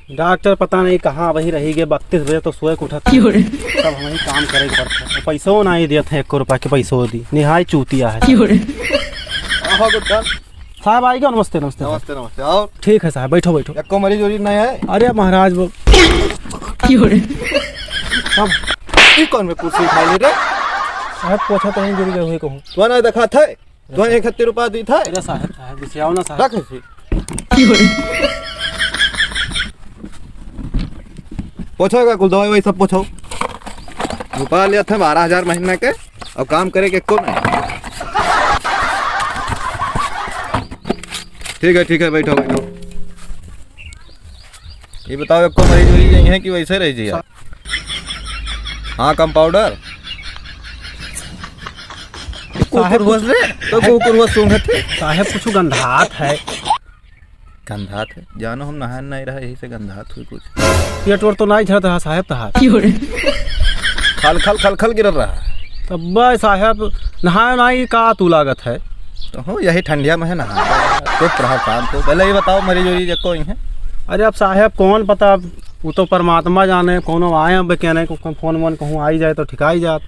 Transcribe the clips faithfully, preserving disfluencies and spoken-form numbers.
डॉक्टर पता नहीं कहाँ, वही रही गए, बत्तीस बजे तो सोए के उठत है। क्यों रे? तब हमहीं काम करे के पड़त है। पैसो नाहीं देत है, एको रुपया के पैसो दी, निहाय चूतिया है। क्यों रे? आहो गुड्डा। साहब आइगे, नमस्ते, नमस्ते। नमस्ते, नमस्ते, आओ। ठीक है साहब, बैठो, बैठो। एको मरीज उरीज नहीं है? अरे महाराज वो। क्यों रे? सब। ई कौन में कुर्सी उठा ले रे? साहब पोछा तो नहीं गिर गए हुए कहूँ। तो ना देखा था? तो एक हत्ती रुपया दी था? अरे साहब, साहब, बिछियाओ ना साहब। रख इसे। पोछो का कुल दवाई वही सब पोछो। रुपया लिया था बारह हजार महीना के, और काम करे के एको नहीं। ठीक है, ठीक है, बैठो, बैठो। ये बताओ, एको मरीज वही यही है कि वैसे रह जाइए? हाँ, कंपाउंडर। कुकुर साहेब, होस रे, तो साहेब, कुकुर होस सूंघत है। साहेब, कुछ गंधात है। गंधात है? जानो, हम नहान नहीं रहा, यही से गंधात हुई कुछ। पेट ओट तो नहीं झरत रहा साहेब तहार? खल, खल, खल, खल गिरत रहा। तब बे साहेब, नहाए नहीं का तू लागत है? तो हो, यही ठंडिया में है ना। चुप रहा, शांत हो। पहले ये बताओ, मरीज उरीज एको ही है? अरे अब साहेब, कौन पता, वो तो परमात्मा जाने, कौनो आए अब कहने को, फोन वोन कहूँ आई जाए तो ठिकाई जात।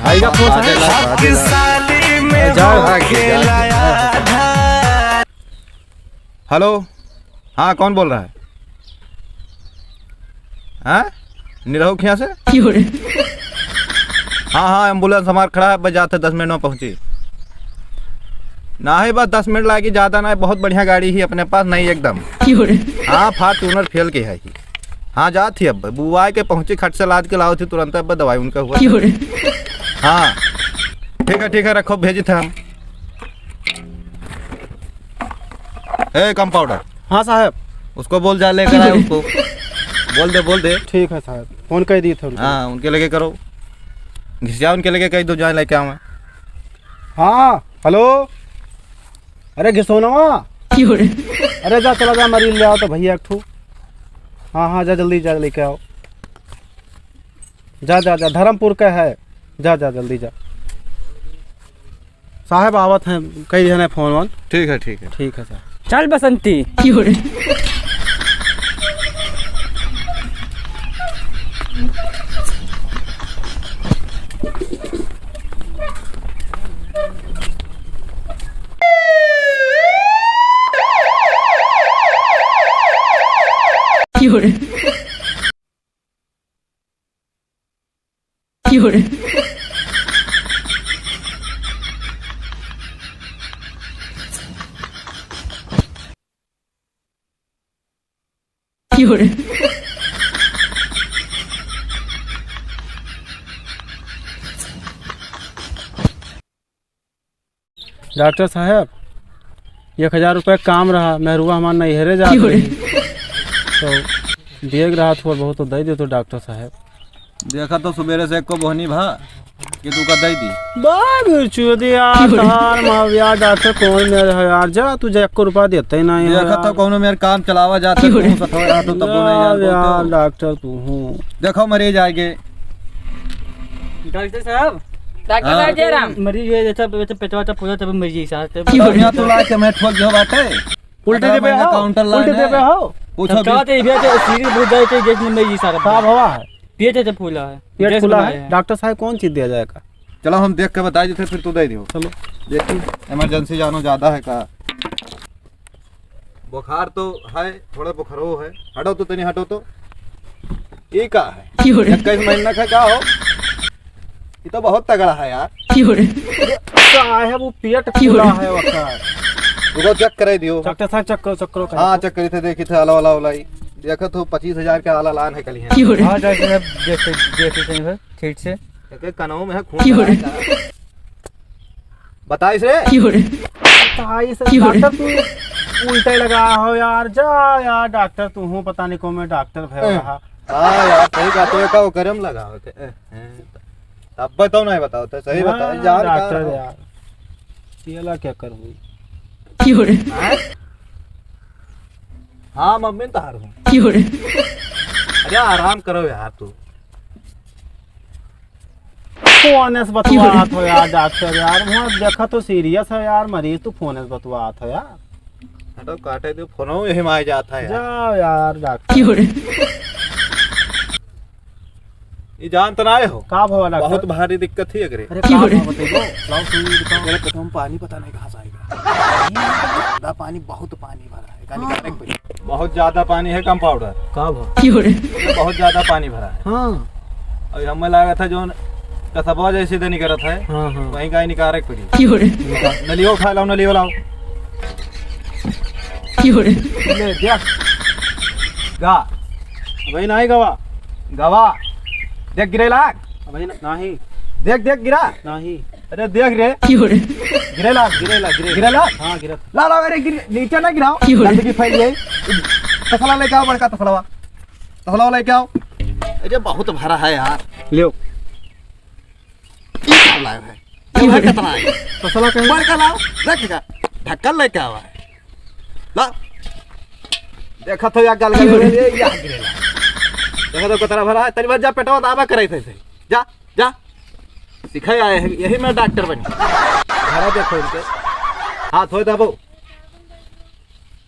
आइगा फोन साहेब। शक्तिशाली में जाओ। हेलो, हाँ, कौन बोल रहा है? हाँ, निरहू खिया से? हाँ, हाँ, एम्बुलेंस हमार खड़ा है, बस जाते दस मिनट में पहुँची। ना है, बस दस मिनट लागी, ज्यादा ना है, बहुत बढ़िया गाड़ी ही अपने पास, नहीं एकदम। हाँ, Fortuner फेल के है ही। हाँ, जात ही अब, बुआई के पहुँची, खट से लाद के लाओ थी तुरंत, अब दवाई उनका हुआ। हाँ, ठीक है, ठीक है, रखो, भेजी थे हम। ए, कंपाउंडर। हाँ साहब। उसको बोल, जा लेकर आए उसको। बोल दे, बोल दे। ठीक है साहब, फोन कर दिए थे उनको। हाँ, उनके लगे करो। घिसिया उनके लगे कह दो, जाए लेके आवे। हाँ, हेलो। अरे घिसोनवा। अरे जा, चला जा, मरीज ले आओ तो भैया एक ठू। हाँ, हाँ, जा जल्दी जा, लेके आओ। जा, जा, जा, धर्मपुर का है। जा, जा, जल्दी जा। साहब आवत हैं, कई जने फोन वोन। ठीक है, ठीक है। ठीक है सर। चल बसंती। डॉक्टर साहब, एक हजार रुपया काम रहा, मेहरुआ हमार नैहरे जात रही। तो देख रहा थोड़ा बहुत तो दे दे तो डॉक्टर साहब। देखा तो सुबेरे से एको बोहनी भा कि तू का दे दी। बाग चुदी यार, तार माव यार, डॉक्टर कौन मेर है यार, जा तू जा, एको रुपया देते ही नहीं है देखा तो यार। कौनो मेर काम चलावा जाते, तू सठवे रहा तो तब नहीं यार, यार, बोलते हो। डॉक्टर तू हूँ। देखो मरीज आएगे। डॉक्टर साहब। डॉक्टर हाँ। साहब जयराम। मरीज हुए जैसा, जैसे पेटवा वैसा फूला तब मरीज साहब। यहाँ तो ला के मैं ठोक दियो बाटे। उल्टे अगर दे पे मैं हो, काउंटर लाइन उल्टे दे पे है। हो। पूछो तब भी। कहते हैं, भैया, तो सीढ़ी बहुत जाए थे, जैसे मरीज साहब। का भवा है? पेट है तो फूला है। पेट गैस फूला बना है। है। डॉक्टर साहब कौन चीज दिया जाएगा? चलो हम देख के बताई देते, फिर तू दे दियो। चलो। देखी, इमरजेंसी जानो ज्यादा है का? बुखार तो है, थोड़ा बुखारो है। हटो तो, तनी हटो तो। ये का है? क्यों रे? इक्कीस महीना का का हो? ये तो बहुत तगड़ा है यार। क्यों रे? ये का है, वो पेट क्यों फूला रे? है वक्का। रुको, चेक करे दियो। डॉक्टर साहब, चेक करो, चेक करो, हाँ, चेक करी थे, देखी थे, आला वाला वाला ही। देखो तो पच्चीस हजार के आला लान है कल यहाँ। क्यों रे? हाँ, डॉक्टर साहब, देख, देख लेते हैं फिर, ठीक से। एक एक कनों में है खून क्यों रे? भरा है। बताइस रे। क्यों रे? बताइस रे, क्यों रे? डॉक्टर तू उल्टे लगा हो यार, जा यार डॉक्टर तू हूँ, पता नहीं कौन में डॉक्टर भय ए, रहा। हाँ यार, सही बात है, का ओकरे में लगा होते। ए, ए, तब बताओ नहीं बताओ तो सही हाँ, बताओ यार, का डॉक्टर हो? यार, चेला क्या करूँ? क्यों रे? हाँ? हाँ, मम्मी तो हार हूँ। क्यों रे? अरे आराम करो यार तू। फोन से बतवात हो यार डॉक्टर यार, वहाँ देखा तो सीरियस है यार मरीज, तू फोन से बतवात हो यार। हटो, काटे दो, फोनो यही में आ जात है यार। जाओ यार डॉक्टर। ये जान तो ना आए हो? का भवा डॉक्टर? बहुत भारी दिक्कत ही एकरे। अरे का भवा बताइबो? लाओ सुई दिखाओ। एकरे पेटवा में पानी पता नहीं कहाँ से आएगा। ज्यादा पानी, बहुत पानी भरा है। का निकाले के पड़ी? बहुत ज्यादा पानी है कंपाउंडर। का भवा? बहुत ज्यादा पानी भरा है। हाँ। अभी हमें लागत है जौन कसबवा जैसे दे निकलत है, हाँ, हाँ। वहीं का ही निकाले के पड़ी। नलियो उठा लाओ, नलियो लाओ। ले, देख। गा। अबे नाही गवा। गवा। देख गिरे लाग। अबे ना-, नाही। देख, देख गिरा। नाही। अरे देख रे। गिरे लाग। गिरे लाग, गिरे। गिरे लाग? हाँ, गिरे। ला, ला, अरे गिर, नीचे ना गिराओ। गंदगी फैल गई। तसला लेके आओ, बड़का तसलावा। तसलावा लेके आओ। अरे बहुत भरा है यार। लियो। ई का लायो है? ये भाई कितना है? तसला कहीं बड़का लाओ, देख का, ढक्कन लेके आवा है। ला। देखा तो या गल गल, ये या गिरेला। देखा तो कतरा भरा है, तनी बार जा पेटवा दाबा करे थे, थे। जा, जा। सिखाए आए हैं, यही मैं डॉक्टर बनी। भरा देखो इनके। हाथ होए दाबो।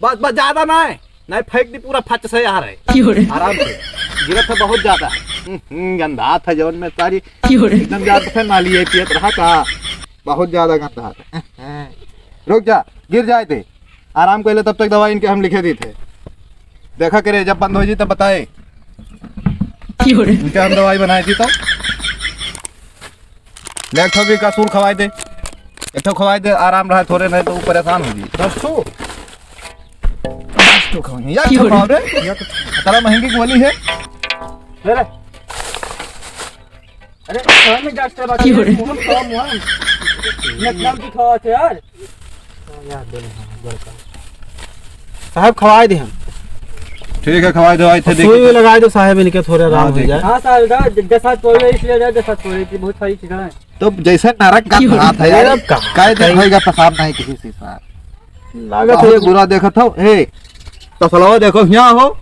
बस, बस, ज्यादा ना है, नहीं फेंक दी, पूरा फच से आ रहे। आराम से। गिरत है बहुत ज्यादा। हम्म, हम्म, गंधात है जौन में सारी। एकदम जात से नाली है, पियत रहा का। बहुत ज्यादा गंधात है। रुक जा, गिर जाए थे। आराम कर ले, तब तक दवाई इनके हम लिखे दी थे। देखा करे, जब बंद हो जी तब बताए। इनके हम दवाई बनाए दी तो। ले, एक ठो भी कसूर खवाए दे, एक ठो खवाए दे, आराम रहे थोड़े, नहीं तो वो परेशान हो जी। दस ठो? दस ठो खवाए, एक ठो खाओ रे। या तो इतना महंगी गोली है। ले ले। अरे, कहाँ में डॉक्टर बात है? कौन काम हुआ? नकलाम की खवा थे यार। यार, दे दे, हाँ, दे दे। साहब, खवाए दे हम। ठीक है, खवाए दो, आए थे, सुई देखे। लगाए दो साहब, इनके थोड़ा आराम हाँ, हो ठीक है। जाए। हाँ साहब, द-, दस हाथ पौड़े इसलिए दे, दस हाथ पौड़े की बहुत सारी चीज़ें हैं। तो जैसे नरक का क्यों? हाथ है यार, अब कहाँ? काहे दिन कहीं होएगा पेशाब नहीं किसी से साहब? लागत बहुत है। बुरा देखत हो। हे, तसलवा देखो, यहाँ हो।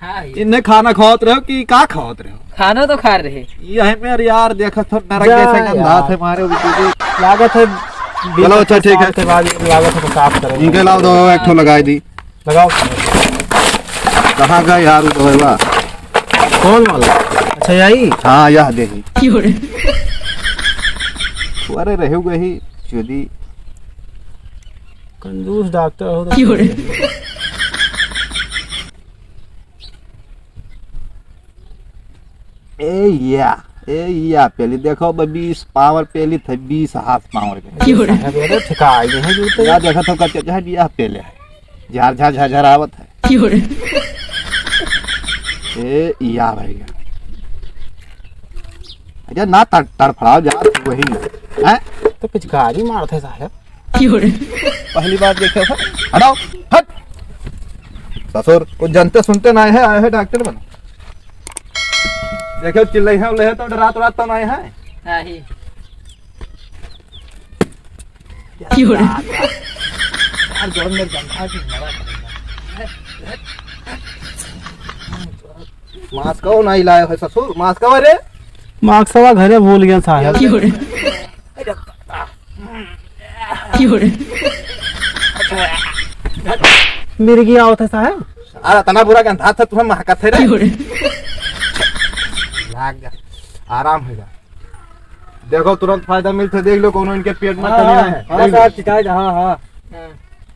हाँ, ये इन्हें खाना खावत रहो कि का खावत रहो? खाना तो खा रहे। यही में यार, देखत हो नरक जा जैसे गंधात यार। है मारे उनकी भी। लागत है चलो, अच्छा, ठीक है। के बाद लागत है तो साफ करेंगे। इनके अलावा दो एक ठो लगाई दी। लगाओ। कहाँ गए यार वो दवाई बा? कौन वाला? अच्छा, यही? हाँ, यह देखी। अरे, रहे हुए ही, चोदी। कंजूस डॉक्टर हो तो ए या, ए या, पेली देखो, ब-, बीस पावर पेली थे, बीस हाथ पावर के। क्यों रे? साहब, अरे, ठिका आई है, जो तो या देखो तो कच्चे, चाहे बियाह पेले है। झार, झार, झार, झार आवत है। क्यों रे? ए या भैया। अरे ना तड़-, तड़फड़ाओ जा, वही है। हैं? तो पिचकारी मारत है साहब। क्यों रे? पहली बार देखे हो? हटाओ, हट। ससुर, कुछ जानते सुनते ना है, आए हैं डॉक्टर बन। देखो, चिल्लाई है, उल्लाई है, तो रात, रात तो नहीं है। नहीं। क्यों रे? यार, जौन मेरे गंधा की मरा करेगा। मास्क कौन नहीं लाए है ससुर? मास्क कौन रे? मास्क सवा घरे भूल गया साहब। क्यों रे? क्यों रे? मिर्गी आवत है साहब। अरे, इतना बुरा गंधा था, तुम्हें महकत है रे। क्यों रे? लाग जा, आराम हो जा। देखो, तुरंत फायदा मिलते, देख लो, कोनो इनके पेट में हाँ, कमी हाँ, नहीं है। हाँ, देख लो। साहब, शिकायत, हाँ, हाँ।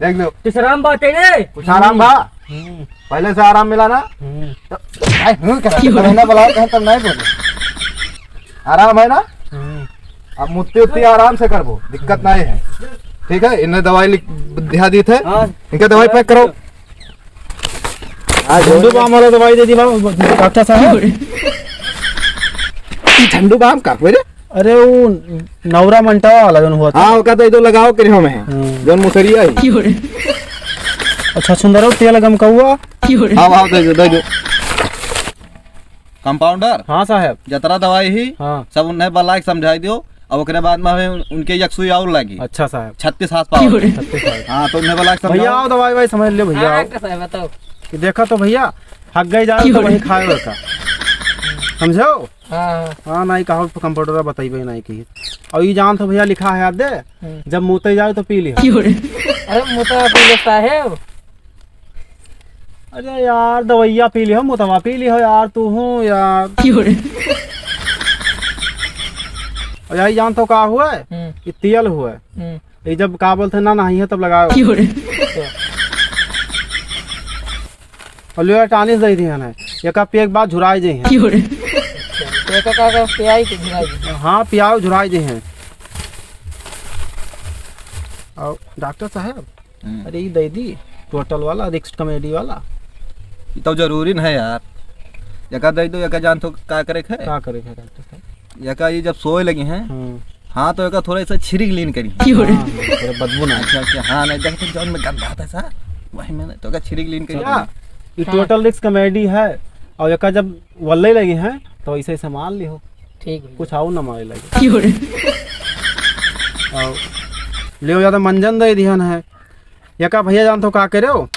देख लो। किसराम बाटे रे? कुछ आराम बा? हम्म। पहले से आराम मिला ना? हम्म। तो, भाई, हूँ, क्या? क्यों? तो महीना बुलाओ, कहें तब नहीं बोले। आराम है ना? हम्म। अब मुत्ती उत्ती आराम से करबो, दिक्कत नहीं है। ठीक है, इन्हें दवाई लिख, दिया दी थे। हाँ। इनके दवाई पैक करो। हाँ, झंडू बाम वाला दवाई दे दी बाबू, डॉक्टर साहब। ई झंडू बाम का हुए रे? अरे, वो नौरा मंटवा वाला जौन हुआ था। हाँ, ओका तो इधर लगाओ करे हमें। हाँ। जौन मुसरिया है। अच्छा, सुंदर हो, तेल गम का हुआ। हाँ, हाँ, दे दो, दे दो। कंपाउंडर? हाँ साहब। जतरा दवाई ही, हाँ। सब उन्हें बला के समझाई दियो। अब ओकरे बाद में हमें उन-, उनके एक सुई और लागी। अच्छा साहब। छत्तीस हाथ पावर। छत्तीस हाथ। हाँ, तो उन्हें बला के समझाओ। भैया आओ, दवाई वाई समझ ले भैया, हाँ, आओ। डॉक्टर साहब, बताओ। कि देखा तो भैया, हक गई जाओ तो वही खाए का। समझो? हाँ। हाँ, नहीं कहो तो कंपाउंडर बताइबे नहीं की। और ये जान तो भैया लिखा है, याद दे, हम्म। जब मुते जाओ तो पी लियो। अरे मुता पी ले साहेब। अरे यार, दवइया पी लिहो, मुतवा पी लिहो यार, तू हूँ यार। क्यों रे? और यही जानत हो का हुआ है? हम्म। ये तेल हुआ है। हम्म। ये जब का बोलते हैं ना, नहाई है तब लगाओ। क्यों रे? और लियो, टानिस दे दिहन है, एका पिए के बाद झुराई जइहन। क्यों रे? तो एका का, का पियाई के झुराई जइहन? हाँ, पियाओ, झुराई जइहन। और डॉक्टर साहब, हम्म। अरे, ई दे दी, टोटल वाला, रिस्क कमेडी वाला। ई तो जरूरी न है यार, एका दे दो, एका जानत हो का करे के है? का करे के है डॉक्टर साहब? एका ई जब सोए लगी हैं, हम्म। हाँ, तो एका थोड़ा सा छिरिक लीन करी। क्यों रे? हाँ, हाँ, थोड़ा बदबू ना। अच्छा, अच्छा, हाँ, नहीं, देखते जौन में गंदा था सा, वही में तो एका छिरिक लीन करी। क्या? ये हाँ। टोटल रिस्क कमेडी है, और एका जब वल्ले लगी हैं, तो ऐसे सामान लिहो। ठीक है। कुछ और ना मारे लगे। क्यों रे? और लियो, ज्यादा मंजन दे दिहन है। एका भैया जानत हो का करे हो?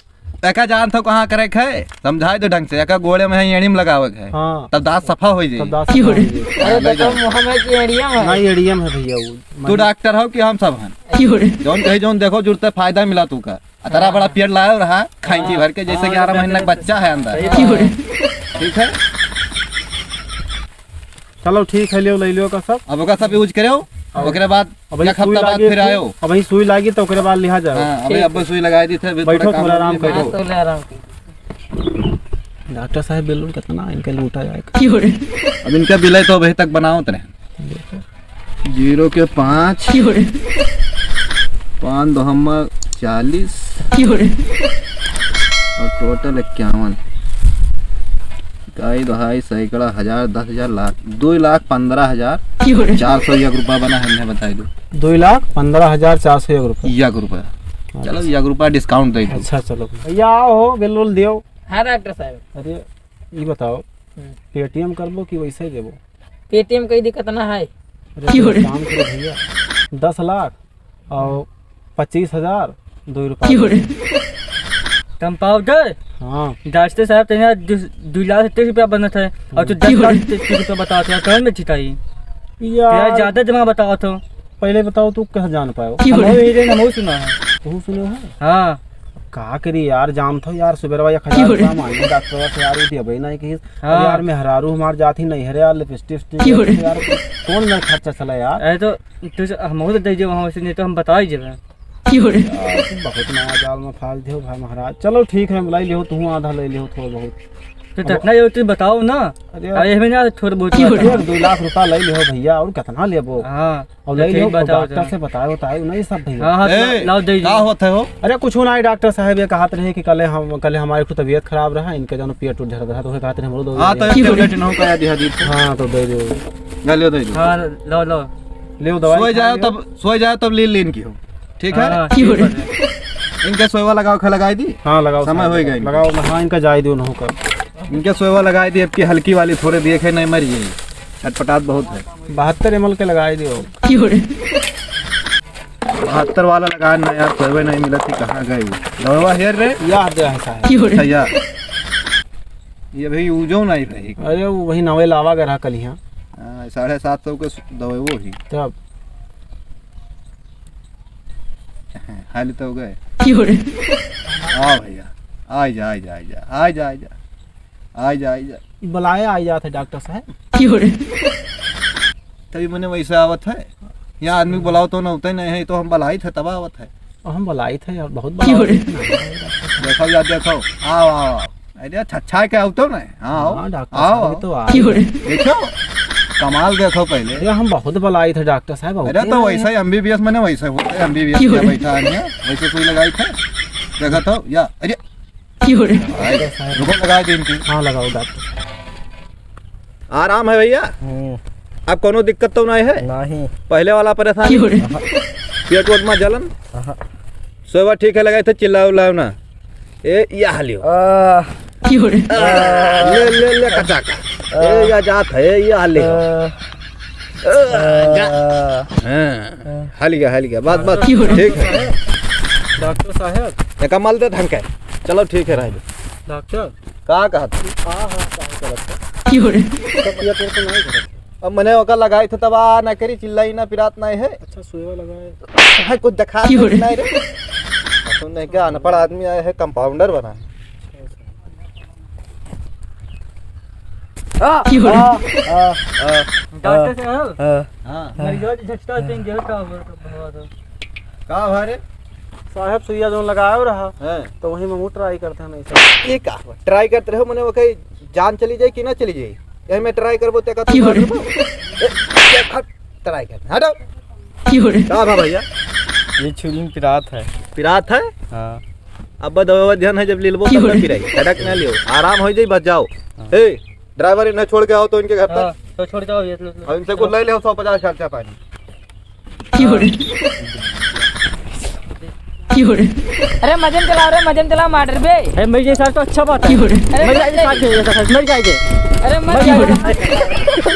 एका जानत हो कहाँ करे के है? समझाई दो ढंग से। एका गोड़े में है, एड़ी में लगावे के है। हाँ। तब दांत सफा हो जाई। तब दांत सफा हो जाई। अरे, ले तो जाओ। हम, हम है कि एड़िया में है? नहीं, एड़िया में है भैया वो। तू डॉक्टर हो कि हम सब हन? क्यों रे? जौन कही जौन देखो, जुड़ते फायदा मिला तू का। अतरा बड़ा पेड़ लायो रहा, खैंची भर के, जैसे हाँ, ग्यारह महीना का बच्चा है अंदर। सही बात है। ठीक है? चलो ठीक है, लियो, ले लियो का सब। अब ओका सब यूज करेओ, अब ओकरे बाद अब एक हफ्ता बाद फिर आयो। अब वही सुई लागी तो ओकरे बाद लिहा जाओ। हाँ, अभी ठीक अब है। सुई लगाई दी थे, अभी बैठो, थोड़ा काम थोड़ा आराम करो। हाँ, तो ले आराम कीजिए। डॉक्टर साहब, बिल उल कितना इनके लूटा जाए? अब इनका बिल है तो अभी तक बनाओ तने। जीरो के पाँच। पाँच दो हम चालीस। और टोटल इक्यावन। इकाई, दहाई, सैकड़ा, हजार, दस हजार, लाख, दो लाख पन्द्रह हजार चार सौ एक रुपया बना है, हमने बताई दो। दो लाख पन्द्रह हजार चार सौ एक रुपया। एक रुपया। चलो, अच्छा। एक रुपया डिस्काउंट दे दो। अच्छा, चलो। भैया, आओ हो, बिल उल दियो। हाँ, डॉक्टर साहब। अरे, ये बताओ, हम्म। पेटीएम करबो कि वैसे देबो? पेटीएम कई दी, कितना है? अरे, क्यों रे? काम करो भैया, दस लाख और पच्चीस हजार दो रुपया। क्यों रे? कंपाउंडर? हाँ। डॉक्टर साहब, तेरे यहाँ दु-, दो लाख तीस रुपया बनत है और तू हम्म। दस लाख तीस रुपया बतावत है, कौन में छिटाई? यार। यार, ज्यादा दिमाग बतावत हो। पहले बताओ, तू कहाँ जान पायो? क्यों रे? हमहू यही रे, हमहू सुना है। तू सुनो है? हाँ। का करी यार, जानत हो यार, सुबेरवा एक हजार रुपया मांगे डॉक्टर से यार, उ देबे नहीं कि हाँ। यार, मेहरारू हमार जात ही नहीं है रे यार, लिपस्टिक, लिपस्टिक यार, कौन में खर्चा चला यार? अरे तो, तो से, हमहू तो दे देबे वहाँ से, नहीं तो हम बता ही देबे। यार, तुम बहुत नया जाल में फाल दियो भाई महाराज। चलो ठीक है, ले लियो, तू आधा ले लियो, थोड़ा बहुत। तो अब जितना जो तुम बताओ ना, अरे अब इसमें ना थोड़ा बहुत बताओ। एक दो लाख रुपया ले लियो भैया, और कितना लेबो? हाँ। और तो ले ठीक लियो, बताओ डॉक्टर तो। से बताओ, बताओ, नहीं सब भैया। हाँ, हाँ, ए, लाओ, दे का दो। होत है हो? अरे कुछ ना है डॉक्टर साहब, ये कहत रहे कि कल हम, कल हमारे को तबीयत खराब रहा, इनके जौन पेट उट झरत रहा, तो वही कहत रहे हमरो दो हाँ, दे तो दो। एक टेबलेट इन्हों का दिया दी। हाँ, तो दे दो। ले लो, दे दो। हाँ, लाओ, लाओ। ले दो दवाई सोए खा जाओ लियो। तब, सोए जाओ तब लीन लीन की हो। ठीक है? हाँ, ठीक है। इनके सोएवा लगाओ, खा लगाई दी। हाँ, लगाओ, समय होई गई। लगाओ, हाँ, इनका जाए दो, उन्हों का। इनके सोएवा लगाई दी, अब की हल्की वाली थोड़े दिए खे, नहीं मर जाई। छटपटात बहुत है। बहत्तर एमएल के लगाई दियो। बहत्तर वाला लगा ना यार, सोएवे नहीं मिलत ही, कहाँ गए? दवा हेर रे? या दे है साहब। अच्छा, या। ये भाई यूजो नहीं भाई। अरे, वो वही नवे लावा गए रहा कल यहाँ। हाँ, साढ़े सात सौ के दवे वो ही। तब। हाल तो गए। आओ भैया, आ जा, आ जा, आ जा, आ जा, आ जा, आ जा, आ जा। बुलाए आ जात है डॉक्टर साहब। तभी मने वैसे आवत है। यहाँ आदमी बुलाओ तो ना होते नहीं है, तो हम बुलाई थे तब आवत है। और हम बुलाई थे यार, बहुत बुलाई थे। देखो यार, देखो, आओ, आओ, आओ। अरे छच्छा के आओ तो ना, हाँ, आओ, हाँ, डॉक्टर आओ, साहब आओ। तो आ देखो, कमाल देखो पहले। अरे हम बहुत बुलाई थे डॉक्टर साहब, बहुत अरे तो वैसे ही एमबीबीएस मने वैसे होते हैं, एमबीबीएस क्या बैठा है, वैसे सुई लगाई थे। देखा तो, या, अरे। भाई, रुको, लगा दे इनकी। हाँ, लगाओ डॉक्टर साहब। आराम है भैया? हम्म। अब कोनो दिक्कत तो नहीं है? नहीं। पहले वाला परेशानी? पेट वेट में जलन? हाँ। सोएवा ठीक है, लगाए थे, चिल्लाओ उल्लाओ ना। ए, या लियो। आ। ले, ले, ले, कचा का। ए, या जात है, या लियो। आ। आ, जा। हाँ। हाँ। हाल गया, हाल गया। बस, बस। ठीक है। डॉक्टर साहब। एक मल दे ढंग के। चलो, ठीक है, रह दो। डॉक्टर। का कहत? हाँ, हाँ, काम करत है। तो पेट वेट तो नहीं करत। अब मने ओका लगाई थे तब आ ना करी, चिल्लाई ना, पिरात नहीं है। अच्छा, सुएवा लगाए। है कुछ देखा नहीं रे। सुन नहीं क्या, अनपढ़ आदमी आए है, कंपाउंडर बना है। आ, क्यों रे? आ, आ, आ, डॉक्टर साहब। हाँ। हाँ। मरीजवा जी झटका से गिर का हुआ तो बहुत। का भा रे? साहब सुइया जौन लगायो रहा, हाँ। तो वही में हमहू try करते हैं, नहीं सर। ये का हुआ? Try करते रहो, मने वो कहीं जान चली जाए कि ना चली जाए? यही में try करबो ते का क्यों रे? ए, ए, हट, try कर, हटो। क्यों रे? का भा भैया? ये छुरी में पिरात है। पिरात है? हाँ। अब दवा ध्यान है, जब ले लेबो क्यों तब रे? पिराई। झटक ना लियो, आराम हो जाई, बस जाओ। हाँ। ए, driver इन्हें छोड़ के आओ तो इनके घर तक। हाँ, तो छोड़ के आओ ये, लो, लो। और इनसे कुछ ले ले सौ पचास खर्चा पानी। क्यों रे? क्यों रे? अरे मजे में चलाओ रे, मजे में चलाओ मार बे। अरे मर जाए सार तो अच्छा बात है। क्यों रे? अरे मर जाए सार, मर जाए। अरे मर मर जाए। जाए।